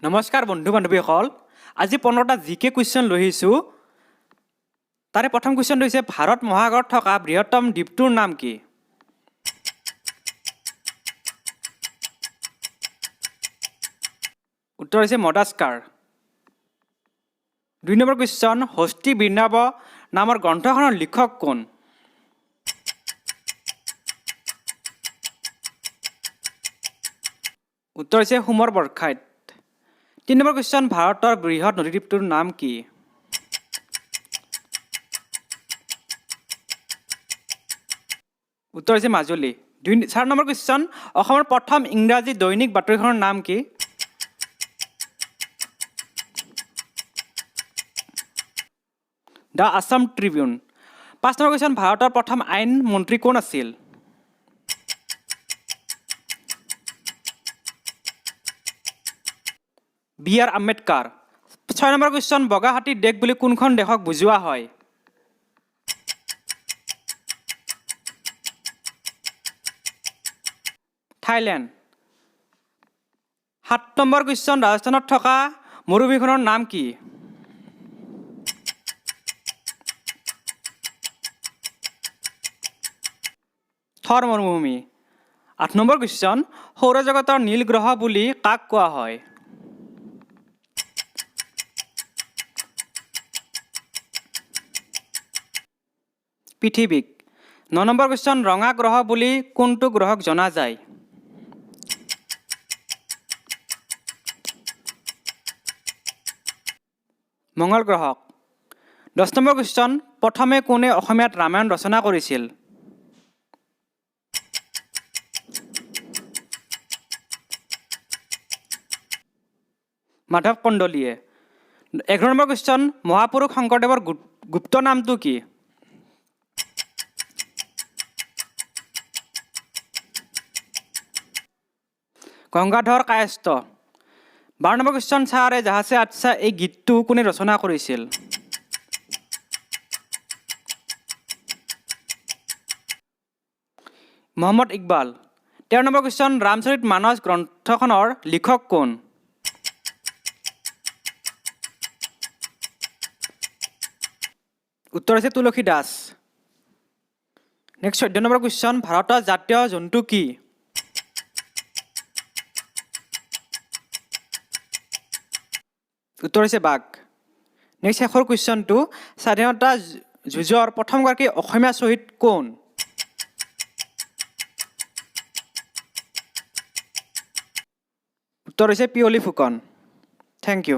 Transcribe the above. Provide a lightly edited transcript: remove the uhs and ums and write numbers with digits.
নমস্কাৰ বন্ধু বান্ধৱীসকল, আজি 15টা জিকে কুৱেশ্যন লৈ আহিছোঁ। তাৰে প্ৰথম কুৱেশ্যনটো হৈছে, ভাৰত মহাসাগৰত থকা বৃহত্তম দ্বীপটোৰ নাম কি? উত্তৰ হৈছে মডাস্কাৰ। 2 নম্বৰ কুৱেশ্যন, হস্তি বীৰনাৱ নামৰ গ্ৰন্থখনৰ লিখক কোন? উত্তৰ হৈছে সুমৰ বৰখাইত। 3 নম্বৰ কুৱেশ্যন, ভাৰতৰ বৃহৎ নদীদ্বীপটোৰ নাম কি? উত্তৰ হৈছে মাজুলী। 4 নম্বৰ কুৱেশ্যন, অসমৰ প্ৰথম ইংৰাজী দৈনিক বাতৰিখনৰ নাম কি? The Assam Tribune. 5 number question, ভাৰতৰ প্ৰথম আইন মন্ত্ৰী কোন আছিল? B R Ambedkar. 6 number question, বগা হাতীৰ দেশ বুলি কোনখন দেশক বুজোৱা হয়? থাইলেণ্ড। 7 নম্বৰ কুৱেশ্যন, ৰাজস্থানত থকা মৰুভূমিখনৰ নাম কি? থৰ মৰুভূমি। 8 নম্বৰ কুৱেশ্যন, সৌৰজগতৰ নীল গ্ৰহ বুলি কাক কোৱা হয়? পৃথিৱীক। 9 নম্বৰ কুৱেশ্যন, ৰঙা গ্ৰহ বুলি কোনটো গ্ৰহক জনা যায়? মঙল গ্ৰহক। 10 নম্বৰ কুৱেশ্যন, প্ৰথমে কোনে অসমীয়াত ৰামায়ণ ৰচনা কৰিছিল? মাধৱ কন্দলীয়ে। 11 নম্বৰ কুৱেশ্যন, মহাপুৰুষ শংকৰদেৱৰ গুপ্ত নামটো কি? গংগাধৰ কায়স্থ। 12 নম্বৰ কুৱেশ্যন, চাৰে জাহাছে আচ্ছা এই গীতটো কোনে ৰচনা কৰিছিল? মহম্মদ ইকবাল। 13 নম্বৰ কুৱেশ্যন, ৰামচৰিত মানস গ্ৰন্থখনৰ লিখক কোন? উত্তৰ হৈছে তুলসী দাস। নেক্সট 14 নম্বৰ কুৱেশ্যন, ভাৰতৰ জাতীয় জন্তু কি? উত্তৰ হৈছে বাঘ। নেক্সট শেষৰ কুৱেশ্যনটো, স্বাধীনতা যুঁজৰ প্ৰথমগৰাকী অসমীয়া শ্বহীদ কোন? উত্তৰ হৈছে পিয়লি ফুকন। Thank you.